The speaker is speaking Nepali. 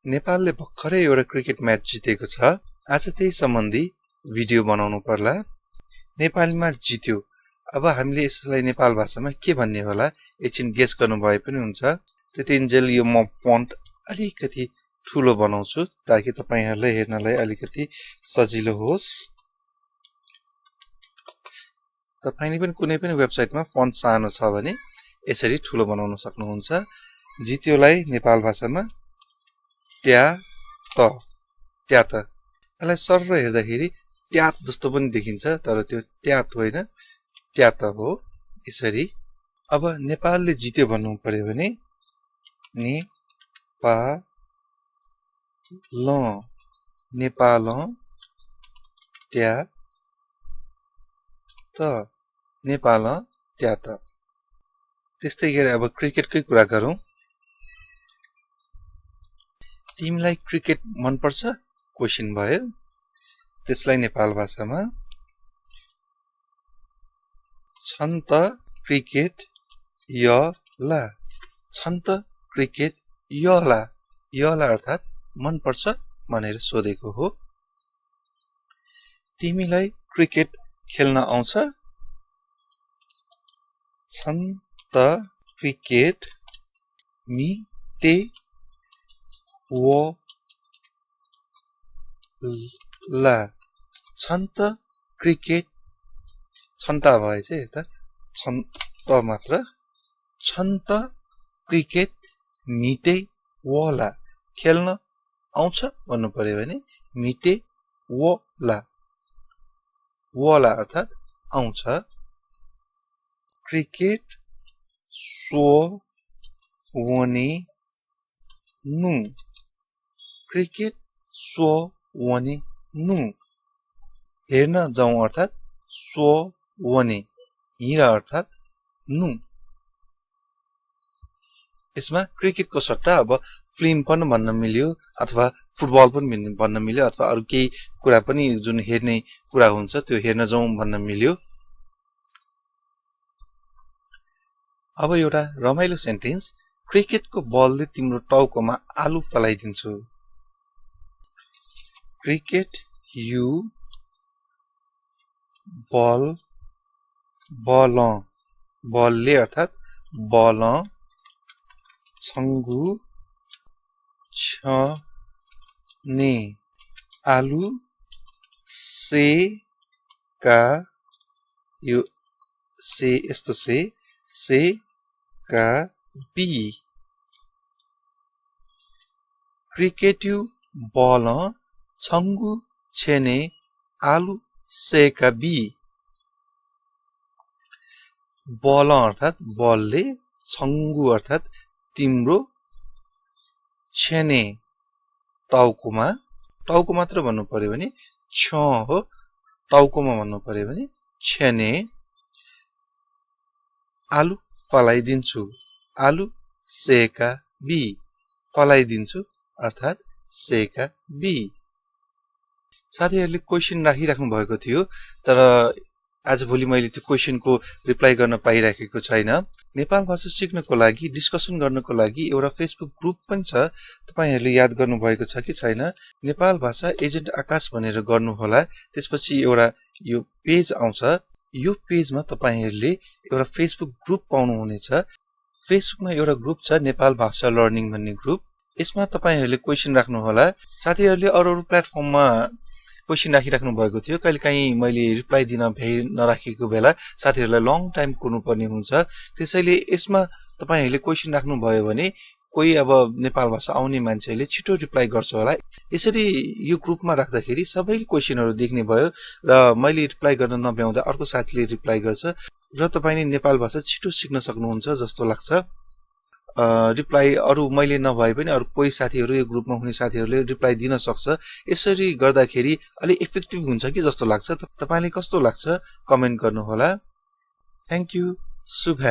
नेपालले भर्खरै एउटा क्रिकेट म्याच जितेको छ। आज त्यही सम्बन्धी भिडियो बनाउनु पर्ला। नेपालीमा जित्यो। अब हामीले यसलाई नेपाल भाषामा के भन्ने होला एकछिन गेस गर्नु भए पनि हुन्छ। त्यतिन्जेल यो म फन्ट अलिकति ठुलो बनाउँछु ताकि तपाईहरुलाई हेर्नलाई अलिकति सजिलो होस्। तपाईले पनि कुनै पनि वेबसाइटमा फन्ट सानो छ भने यसरी ठुलो बनाउन सक्नुहुन्छ। जित्योलाई नेपाल भाषामा ट्यात यसलाई सरर हेर्दाखेरि ट्यात जस्तो पनि देखिन्छ तर त्यो ट्यात होइन ट्यात हो यसरी। अब नेपालले जित्यो भन्नु पर्यो भने नेपाल ट्यात नेपाल ट्यात। त्यस्तै गरी अब क्रिकेटकै कुरा गरौँ। तिमीलाई क्रिकेट मन पर्छ क्वेशन भयो। त्यसलाई नेपाल भाषामा छन्त क्रिकेट यला छन्त क्रिकेट यला अर्थात् मन पर्छ भनेर सोधेको हो। तिमीलाई क्रिकेट खेल्न आउँछ छन्त क्रिकेट मिते वला छन्त क्रिकेट छन्ता भए चाहिँ यता छन्त मात्र छन्त क्रिकेट मिते वला खेल्न आउँछ भन्नु पर्यो भने मिते वला अर्थात् आउँछ। क्रिकेट सो वने नु क्रिकेट सो वने नु हेर्न जाउँ अर्थात् सो वने हिँड अर्थात् नु। यसमा क्रिकेटको सट्टा अब फिल्म पनि भन्न मिल्यो अथवा फुटबल पनि भन्न मिल्यो अथवा अरु केही कुरा पनि जुन हेर्ने कुरा हुन्छ त्यो हेर्न जाउँ भन्न मिल्यो। अब एउटा रमाइलो सेन्टेन्स क्रिकेटको बलले तिम्रो टाउकोमा आलु फलाइदिन्छु। क्रिकेट यु बलले अर्थात् बल छङ्गु छने आलु से का यो से यस्तो से का बी क्रिकेट यु बल छङ्गु छेने आलु से का बी। बल अर्थात् बलले छङ्गु अर्थात् तिम्रो छेने टाउकोमा टाउको मात्र भन्नु पर्यो भने छ हो टाउकोमा भन्नु पर्यो भने छेने आलु फलाइदिन्छु आलु सेका बी फलाइदिन्छु अर्थात् सेका बी। साथीहरुले क्वेशन राखिराख्नु भएको थियो तर आजभोलि मैले त्यो क्वेशनको रिप्लाई गर्न पाइराखेको छैन। नेपाल भाषा सिक्नको लागि डिस्कसन गर्नको लागि एउटा फेसबुक ग्रुप पनि छ। तपाईहरुले याद गर्नु भएको छ कि छैन? नेपाल भाषा एजेन्ट आकाश भनेर गर्नु होला। त्यसपछि एउटा यो पेज आउँछ। यो पेजमा तपाईहरुले एउटा फेसबुक ग्रुप पाउनु हुनेछ। फेसबुकमा एउटा ग्रुप छ नेपाल भाषा लर्निङ भन्ने ग्रुप। यसमा तपाईहरुले क्वेशन राख्नु होला। साथीहरुले अरु प्लेटफर्ममा क्वेशन राखिराख्नु भएको थियो। कहिलेकाहीँ मैले रिप्लाई दिन भ्याइ नराखेको बेला साथीहरुलाई लङ टाइम कुर्नु पर्ने हुन्छ। त्यसैले यसमा तपाईहरुले क्वेशन राख्नु भयो भने कोही अब नेपाल भाषा आउने मान्छेले छिटो रिप्लाई गर्छ होला। यसरी यो ग्रुपमा राख्दाखेरि सबैले क्वेशनहरु देख्ने भयो र मैले रिप्लाई गर्न नभ्याउँदा अर्को साथीले रिप्लाई गर्छ र तपाईले नेपाल भाषा छिटो सिक्न सक्नुहुन्छ जस्तो लाग्छ। रिप्लाई अरु मैले नभए पनि अरु कोही साथीहरु यो ग्रुपमा हुने साथीहरुले रिप्लाई दिन सक्छ। यसरी गर्दाखेरि अलि इफेक्टिभ हुन्छ कि जस्तो लाग्छ। तपाईलाई कस्तो लाग्छ कमेन्ट गर्नु होला। Thank you. शुभ